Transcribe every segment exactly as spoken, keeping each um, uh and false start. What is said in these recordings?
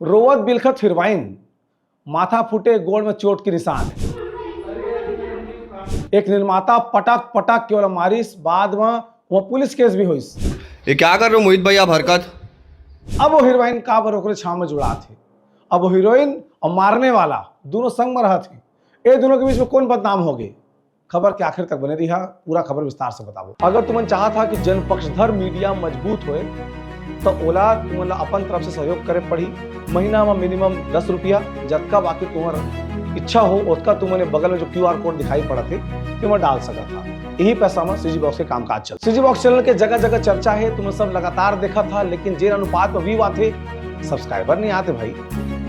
रोवत बिलखत हीरोइन, माथा फूटे, गोड़ में चोट के निशान। एक निर्माता पटक पटक के ओला मारिस, बाद में वो पुलिस केस भी होइस। ये क्या कर रहे हो मोहित भाई आप हरकत? अब वो हीरोइन काबर ओकरे छांव में जुड़ात हे। अब वो हीरोइन और मारने वाला दोनों संग में रहत हे। ए दोनों के बीच में कौन बदनाम हो गए? खबर के आखिर तक बने रहा, पूरा खबर विस्तार से बताबो। अगर तुमन चाहत हा कि जन पक्षधर मीडिया मजबूत होए, तो ओला तुमन ला अपन तरफ से सहयोग करे पड़ी। महीना में मिनिमम दस रुपया, जतका बाकी तुम्हार इच्छा हो, ओतका तुमन बगल में जो क्यूआर कोड दिखाई पड़त हे, तेमा डाल सकत हा। यही पैसा में सीजी बॉक्स के कामकाज चल। सीजी बॉक्स चैनल के जगह जगह चर्चा हे, तुमन सब लगातार देखत हा, लेकिन जेन अनुपात में व्यू आथे, सब्सक्राइबर नहीं आते भाई।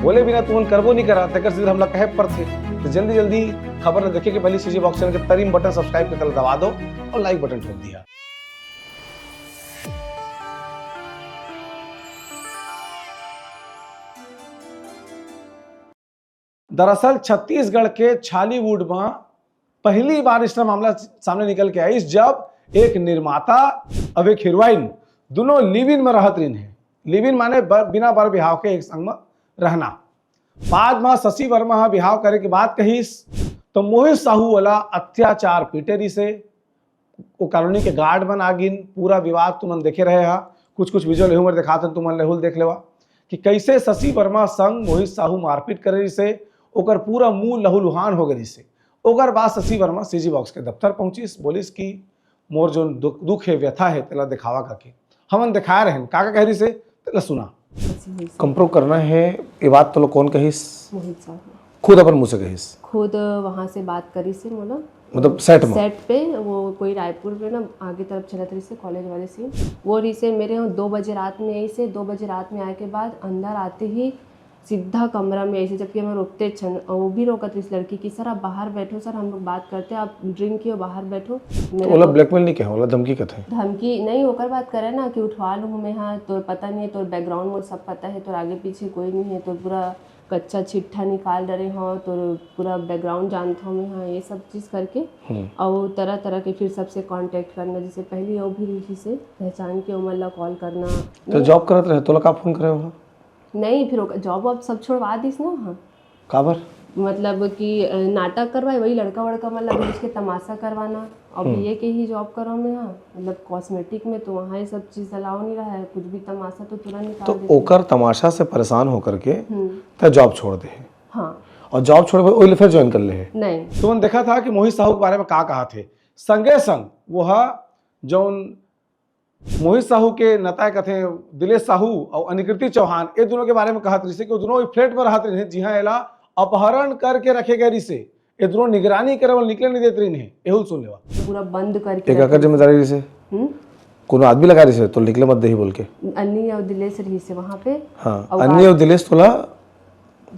बोले बिना तुमन करबो नहीं करा, तेकर से हमला कहे पड़थे। तो जल्दी जल्दी खबर ला देखे के पहले सीजी बॉक्स चैनल के तरीम बटन सब्सक्राइब के तले दबा दो और लाइक बटन ठोक दिया। दरअसल छत्तीसगढ़ के छालीवुड में पहली बार इस तरह मामला सामने निकल के आइस, जब एक निर्माता अब एक हीरोइन दोनों लिव इन में रहत रहिन हे। लिव इन माने बर, बिना बर बिहाव के एक संग में रहना। बाद में शशि वर्मा हा बिहाव करे के बात कहिस, तो मोहित साहू वाला अत्याचार पीटे रिसे। वो कॉलोनी के गार्ड मन आ गिन, पूरा विवाद तुमन देखे रहे हा। कुछ कुछ विजुअल ह्यूमर दिखात हन, तुमन लेहुल देख लेवा कि कैसे शशि वर्मा संग मोहित साहू मारपीट करे रिसे, ओकर पूरा मुंह लहूलुहान हो गए रिसे। ओकर बाद शशि वर्मा सीजी बॉक्स के दफ्तर पहुंचिस, बोलिस कि मोर जोन दुख, दुख हे, व्यथा हे, तेला दिखावा करके हमन दिखाए रहन। का का कह रिसे, तेला सुना। ऐसे हुई से कंप्रो करना है। ये बात तो लोग कौन कहिस? मोहित साहू खुद अपन मुंह से कहिस। खुद वहाँ से बात करी से मोला मतलब सेट में? सेट पे। वो कोई रायपुर में ना आगे तरफ चलत रही से कॉलेज वाले सीन। वो रही से मेरे यहाँ दो बजे रात में आई से। दो बजे रात में आए के बाद अंदर आते ही सीधा कमरा में ऐसे, जबकि हमें रोकते छन, और वो भी रोकत रही लड़की कि सर आप बाहर बैठो, सर हम लोग बात करते हैं, आप ड्रिंक कियो, बाहर बैठो। तो ओला ब्लैकमेल नहीं कहे, ओला धमकी कथे। धमकी नहीं, ओकर बात करे ना कि उठवा लूँ मैं, हाँ तोर पता नहीं है, तोर बैकग्राउंड मोर सब पता है, तोर आगे पीछे कोई नहीं है, तोर पूरा कच्चा चिट्ठा निकाल डरे हो, तोर पूरा बैकग्राउंड जानत हो मैं, हाँ ये सब चीज़ करके। और तरह तरह के फिर सबसे कांटेक्ट करना, जैसे पहली वो भी रही से पहचान के ओमन ला कॉल करना। तो जॉब करत रहे, तोला का फोन करे हो? नहीं, फिर ओकर जॉब वॉब सब छोड़वा दिस ना वहाँ। काबर? मतलब कि अ, नाटक करवाए, वही लड़का वड़का मतलब उसके तमाशा करवाना। अब ये के ही जॉब करो मैं, हाँ मतलब कॉस्मेटिक में तो वहाँ ये सब चीज़ अलाउ नहीं रहा है, कुछ भी तमाशा तो तुरंत निकाल तो देते। ओकर तमाशा से परेशान होकर के हम्म, तै जॉब छोड़ दे है। हाँ। और जॉब छोड़ के ओइले फिर ज्वाइन कर ले है। नहीं। तुमन देखा था कि मोहित साहू के बारे में का कहा थे। संगे संग वो हा जौन मोहित साहू के नताए कथे दिलेश साहू और अनिकृति चौहान, ये दोनों के बारे में कहत रहिसे कि वो दोनों फ्लैट में रहत रहिन, जिहां एला अपहरण करके रखे गए रहिसे। ये दोनों निगरानी करे वाला निकले नहीं देत रहिन हे। एहुल सुन लेवा। पूरा बंद करके एक एकर रखे। जिम्मेदारी रहिसे। हम्म? कोनो आदमी लगा रहिसे तो निकले मत देही बोल के। अन्नी और दिलेश रही से वहाँ पे। हाँ, और अन्नी और दिलेश तोला।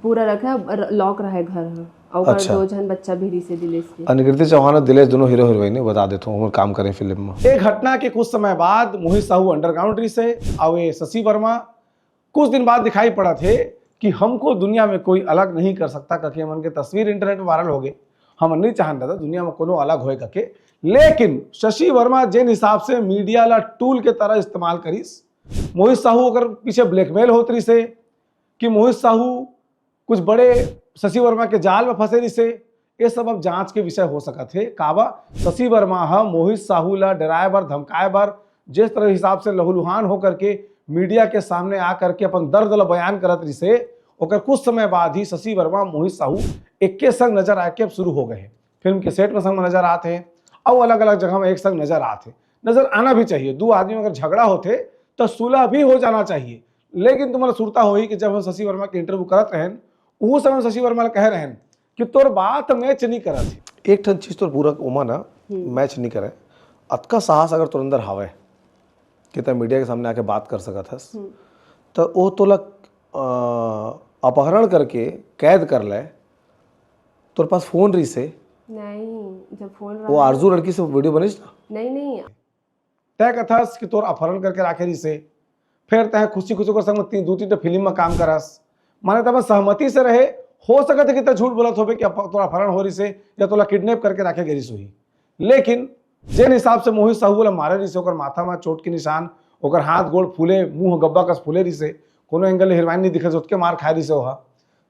पूरा रखा है, लॉक रहा है घर, हाँ। और ओकर अच्छा। दो जन बच्चा भी रही से दिलेश के। अनिकृति चौहान और दिलेश दोनों हीरो हीरोइन है, बता देता हूँ, हम काम करें फिल्म में। एक घटना के कुछ समय बाद मोहित साहू अंडरग्राउंड रहिसे और ये शशि वर्मा। कुछ दिन बाद दिखाई पड़ा थे कि हमको दुनिया में कोई अलग नहीं कर सकता करके हमन के तस्वीर इंटरनेट में वायरल हो गए। हम नहीं चाहन दादा दुनिया में कोनो अलग होए करके, लेकिन शशि वर्मा जिन हिसाब से मीडिया ला टूल के तरह इस्तेमाल करिस, मोहित साहू ओकर पीछे ब्लैकमेल होत रहिसे कि मोहित साहू कुछ बड़े शशि वर्मा के जाल में फंसे रहिसे। ये सब अब जांच के विषय हो सकत हे। काबर शशि वर्मा ह मोहित साहू ला डराए बर, धमकाए बर, जिस तरह हिसाब से लहूलुहान होकर के मीडिया के सामने आ करके अपन दर्द ला बयान करत रहिसे, ओकर कुछ समय बाद ही शशि वर्मा मोहित साहू एके संग नजर आए के अब शुरू हो गए हैं। फिल्म के सेट में संग में नजर आते हैं, और अलग अलग जगह में एक संग नजर आते हैं। नजर आना भी चाहिए। दो आदमी में अगर झगड़ा होते तो सुलह भी हो जाना चाहिए। लेकिन तुम्हारा सुरता होही कि जब हम शशि वर्मा के इंटरव्यू करत रहन, उस समय शशि वर्मा कह रहन कि तोर बात मैच नहीं करत हे। एक ठन चीज तो पूरा ओमा ना मैच नहीं करे। अतका साहस अगर तोर अंदर हावय कि तै मीडिया के सामने आके बात कर सकत हस, तो ओ तोला अ, अपहरण करके कैद कर ले, तोर पास फोन रहिसे, नहीं, जब फोन वो आरजू लड़की से वीडियो बनिस ना, नहीं, नहीं। तय कथस कि तोर अपहरण करके राखे रहिसे, फिर तय खुशी खुशी ओकर संग तीन, दो तीन ठो फिल्म में काम करस, माने तब सहमति से रहे। हो सकत है कि तय झूठ बोलत होबे कि अप-, तोर अपहरण हो रहिसे या तोला किडनैप करके राखे गे रहिस होही, लेकिन जेन हिसाब से मोहित साहू ला मारे रहिसे, ओकर माथा में चोट के निशान, ओकर हाथ गोड़ फूले, मुंह गब्बा कस फूले रहिसे, कोनो एंगल ले हीरोइन नहीं दिखत, ओतके मार खाए रहिसे ओहा।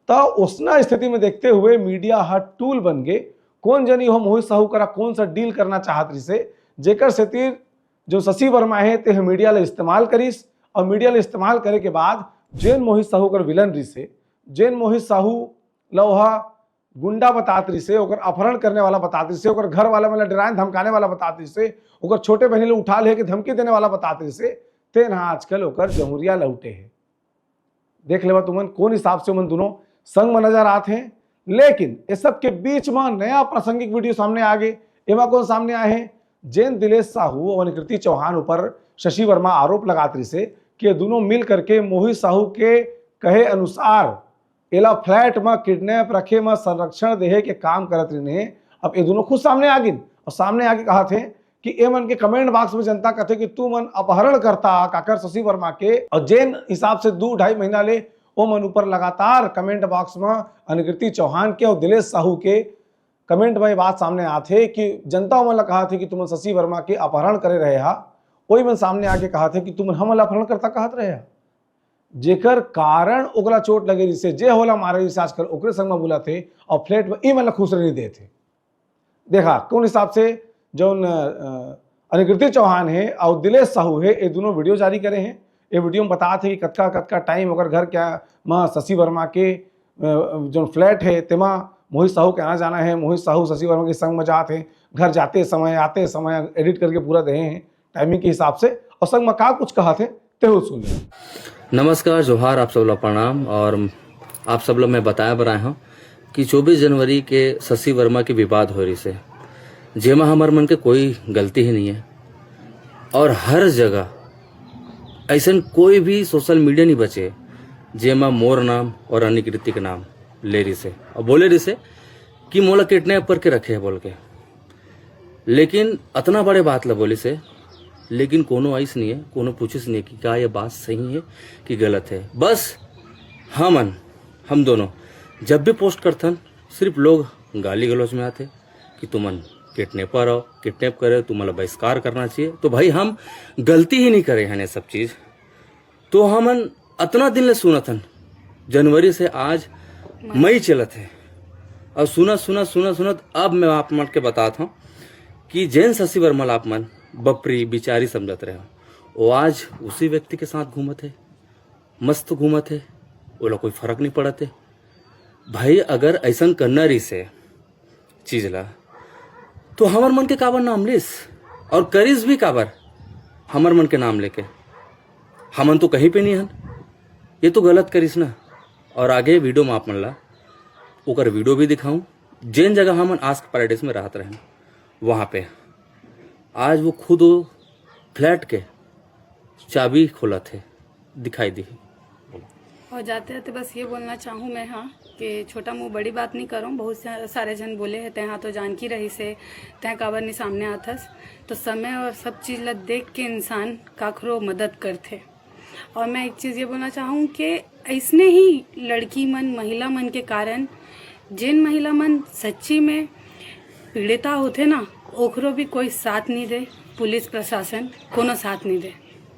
त ओसना स्थिति में देखते हुए मीडिया ह टूल बन गे। कोन जनी हो मोहित साहू करा कोन सा डील करना चाहत रहिसे, जेकर सेती जो शशि वर्मा हे ते ह मीडिया ल इस्तेमाल करिस, और मीडिया ल इस्तेमाल करे के बाद जेन मोहित साहू कर विलन रहिसे, जेन मोहित साहू ल ओहा गुंडा बतात रहिसे, ओकर अपहरण करने वाला बतात रहिसे, ओकर घर वाला मन ल डराए धमकाने वाला बतात रहिसे, ओकर छोटे बहिनी ल उठा ले के धमकी देने वाला बतात रहिसे, तेन ह आजकल ओकर जहुरिया लौटे हे। देख लेवा तुमन कोन हिसाब से ओमन दोनों संग में नजर आत हे। लेकिन ये सब के बीच में नया प्रासंगिक वीडियो सामने आ गे। एमा कोन सामने आए हे? जेन दिलेश साहू और अनुकृति चौहान ऊपर शशि वर्मा आरोप लगात रहिसे कि ये दोनों मिल करके मोहित साहू के कहे अनुसार एला फ्लैट म किडनैप रखे म संरक्षण देहे के काम करत रहिन हे। अब ये दोनों खुद सामने आ गिन और सामने आके कहत हे कि ए मन के कमेंट बॉक्स में जनता कथे कि तू मन अपहरण करता काकर शशि वर्मा के, और जेन हिसाब से दू ढाई महीना ले ओ मन ऊपर लगातार कमेंट बॉक्स में अनुकृति चौहान के और दिलेश साहू के कमेंट में ये बात सामने आथे कि जनता मन ला कहत हे कि तुमन शशि वर्मा के अपहरण करे रहे हा, वही मन सामने आके कहत हे कि तुमन हमन ला अपहरण करता कहत रहे हा, जेकर कारण ओकला चोट लगे रहिसे, जे होला मारे रहिसे, आजकल ओकरे संग में बुलत हे और फ्लैट में ई मन ला खुश रहने देत हे। देखा कौन हिसाब से जौन अ, अनुकृति चौहान हे और दिलेश साहू हे, ये दोनों वीडियो जारी करे हे। ये वीडियो में बतात हे कि कतका कतका टाइम ओकर घर क्या माँ शशि वर्मा के अ, जौन फ्लैट हे तेमा मोहित साहू के आना जाना हे, मोहित साहू शशि वर्मा के संग में जात हे, घर जाते समय आते समय एडिट करके पूरा देहे हे टाइमिंग के हिसाब से, और संग में का कुछ कहत हे तेहू सुन ले। नमस्कार, जोहार, आप सब ला प्रणाम। और आप सब ला मैं बताए बर आए हूँ कि चौबीस जनवरी के शशि वर्मा के विवाद हो रहिसे, जेमा हमर मन के कोई गलती ही नहीं है। और हर जगह ऐसन कोई भी सोशल मीडिया नहीं बचे जेमा मोर नाम और अनुकृति के नाम ले रहिसे और बोले रहिसे कि मोला किडनैप करके रखे है बोल के। लेकिन अतना बड़े बात ला बोलिसे, लेकिन कोनो आइस नहीं है, कोनो पूछिस नहीं है कि का ये बात सही है कि गलत है। बस हमन, हम दोनों जब भी पोस्ट करथन, सिर्फ लोग गाली गलौज में आथे कि तुमन किडनैपर हो, किडनैप करे, तुमन ला बहिष्कार करना चाहिए। तो भाई, हम गलती ही नहीं करे हन ये सब चीज़। तो हमन अतना दिन ले सुनत हन, जनवरी से आज मई चलत है, और सुनत सुनत सुनत सुनत अब मैं आप मन के बतात हूँ कि जेन शशि वर्मा ला आप मन बपरी बिचारी समझत रहे हो, वो आज उसी व्यक्ति के साथ घूमत है, मस्त घूमत है, ओला कोई फर्क नहीं पड़त है। भाई, अगर ऐसन करना रहिसे चीज ला, तो हमर मन के काबर नाम लिस और करिस भी काबर हमर मन के नाम लेके? हमन तो कहीं पे नहीं हन, ये तो गलत करिस ना। और आगे वीडियो में आप मन ला ओकर वीडियो भी दिखाऊं, जेन जगह हमन आस्क पैराडाइज में रहत रहन, वहाँ पे आज वो खुद वो फ्लैट के चाबी खोलत हे, दिखाई दी। और जाते जाते बस ये बोलना चाहूँ मैं, हाँ, कि छोटा मुंह बड़ी बात नहीं करूँ। बहुत सा- सारे जन बोले हैं, "तैं हा तो जानकी रहिसे, तैं काबर नहीं सामने आथस।" तो समय और सब चीज़ ला देख के इंसान काखरो मदद करथे। और मैं एक चीज़ ये बोलना चाहूँ कि ऐसने ही लड़की मन, महिला मन के कारण, जेन महिला मन सच्ची में पीड़िता होथे ना, ओकरो भी कोई साथ नहीं दे, पुलिस प्रशासन कोनो साथ नहीं दे।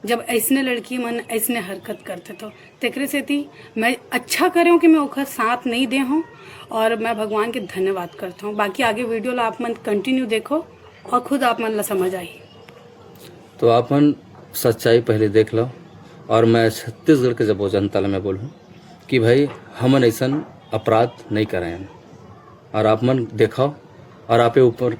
जब ऐसने लड़की मन ऐसने हरकत करथे तो तेकरे सेती मैं अच्छा करे हूँ कि मैं ओकर साथ नहीं दे हूँ, और मैं भगवान के धन्यवाद करता हूँ। बाकी आगे वीडियो ला आप मन कंटिन्यू देखो और खुद आप मन ला समझ आही। तो आप मन सच्चाई पहले देख लो, और मैं छत्तीसगढ़ के जब वो जनता ला मैं बोलूँ कि भाई, हमन ऐसन अपराध नहीं करे हन, और आप मन देखाओ और आपे ऊपर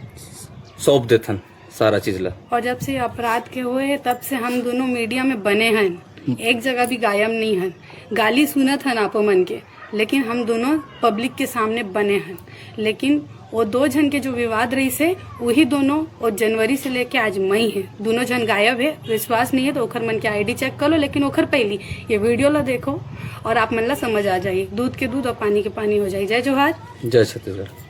सौंप देथन सारा चीज ला। और जब से ये अपराध के हुए है, तब से हम दोनों मीडिया में बने हन, एक जगह भी गायब नहीं हन। गाली सुनत हन आपो मन के, लेकिन हम दोनों पब्लिक के सामने बने हन। लेकिन वो दो झन के जो विवाद रहिसे, वही दोनों, वो जनवरी से लेके आज मई है, दोनों झन गायब है। विश्वास नहीं है तो ओखर मन के आईडी चेक कर लो, लेकिन ओखर पहली ये वीडियो ला देखो और आप मन ला समझ आ जाही। दूध के दूध और पानी के पानी हो जाही। जय जोहार। जय छत्तीसगढ़।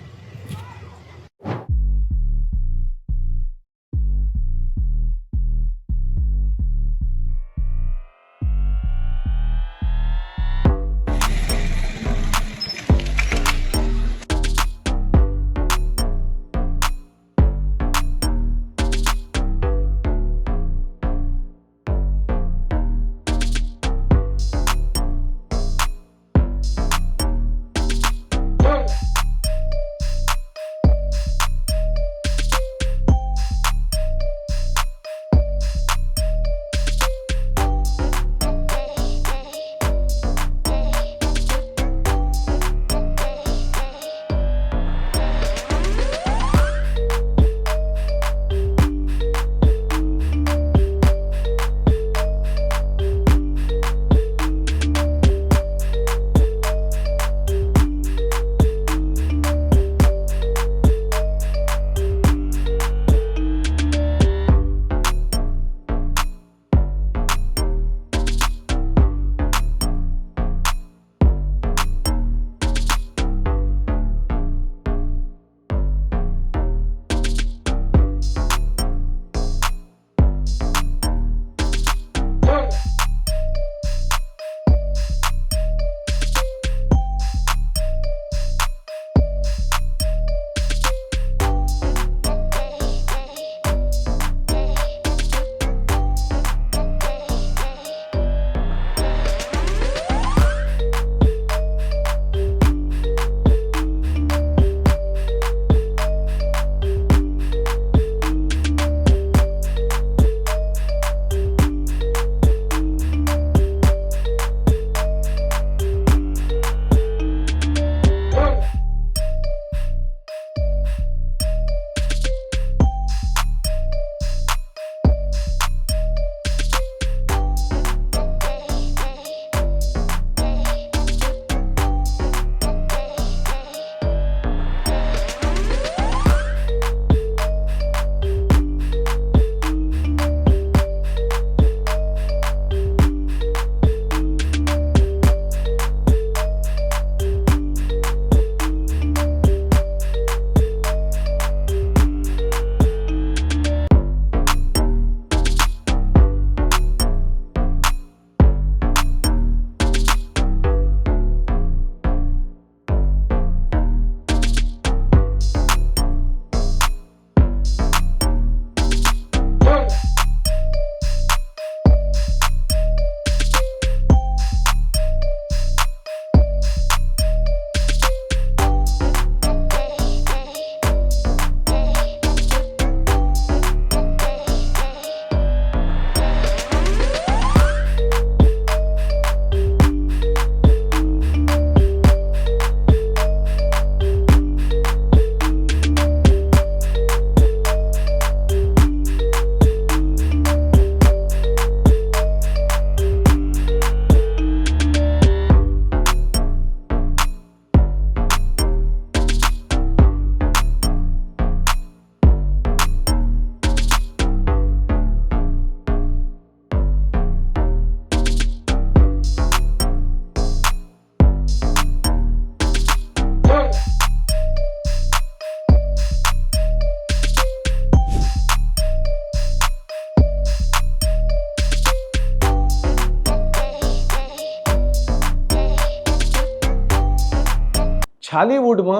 छॉलीवुड म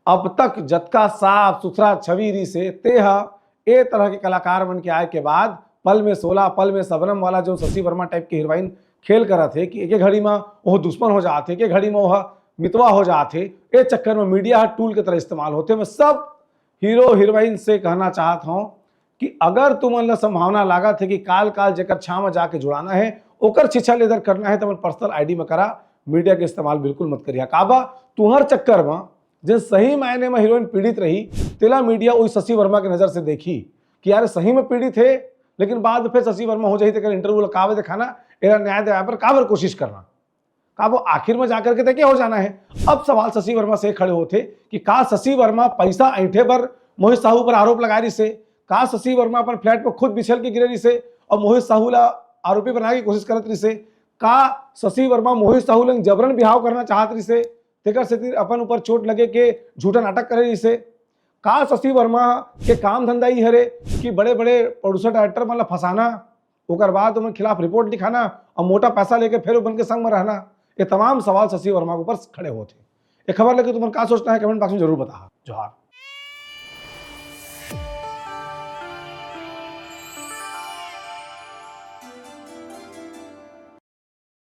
अब तक जतका साफ सुथरा छवि रिसे, ते ह ए तरह के कलाकार मन के आए के बाद पल में शोला, पल में शबनम वाला जो शशि वर्मा टाइप के हीरोइन खेल करत हे कि एके घड़ी म ओह दुश्मन हो जात हे, एके घड़ी म ओह मितवा हो जात हे। ए चक्कर में मीडिया ह टूल के तरह इस्तेमाल होथे। मैं सब हीरो हीरोइन से कहना चाहत हूँ कि अगर तुमन ला संभावना लागत हे कि काल काल जेकर छांव म जाके जुड़ाना हे, ओकर छीछा लेदर करना हे, तो अपन पर्सनल आईडी में करा। मीडिया के इस्तेमाल बिल्कुल मत करिया। काबा, तुहर चक्कर में जेन सही मायने में हीरोइन पीड़ित रही, तेला मीडिया उही शशि वर्मा के नजर से देखी कि यार सही में पीड़ित हे, लेकिन बाद में फिर शशि वर्मा हो जाही, तेकर इंटरव्यू ला काबे दिखाना, एला न्याय दिवाए बर काबर कोशिश करना। काबो आखिर में जाकर के तय हो जाना हे। अब सवाल शशि वर्मा से खड़े होथे कि का शशि वर्मा पैसा ऐंठे बर मोहित साहू पर आरोप लगाए रिसे? का शशि वर्मा अपन फ्लैट पर खुद बिछल के गिरे रिसे और मोहित साहू ला आरोपी बनाए के कोशिश करत रिसे? का शशि वर्मा मोहित साहू लंग जबरन बिहाव करना चाहत रिसे, तेकर सेती अपन ऊपर चोट लगे के झूठा नाटक करे रिसे? का शशि वर्मा के काम धंधा ही हरे कि बड़े बड़े प्रोड्यूसर डायरेक्टर मन ला फंसाना, ओकर बाद ओमन खिलाफ रिपोर्ट लिखाना और मोटा पैसा लेके फिर ओमन के संग में रहना? ये तमाम सवाल शशि वर्मा के ऊपर खड़े होथे। ये खबर लेके तुमन का सोचना हे, कमेंट बॉक्स में जरूर बताहा। जोहार।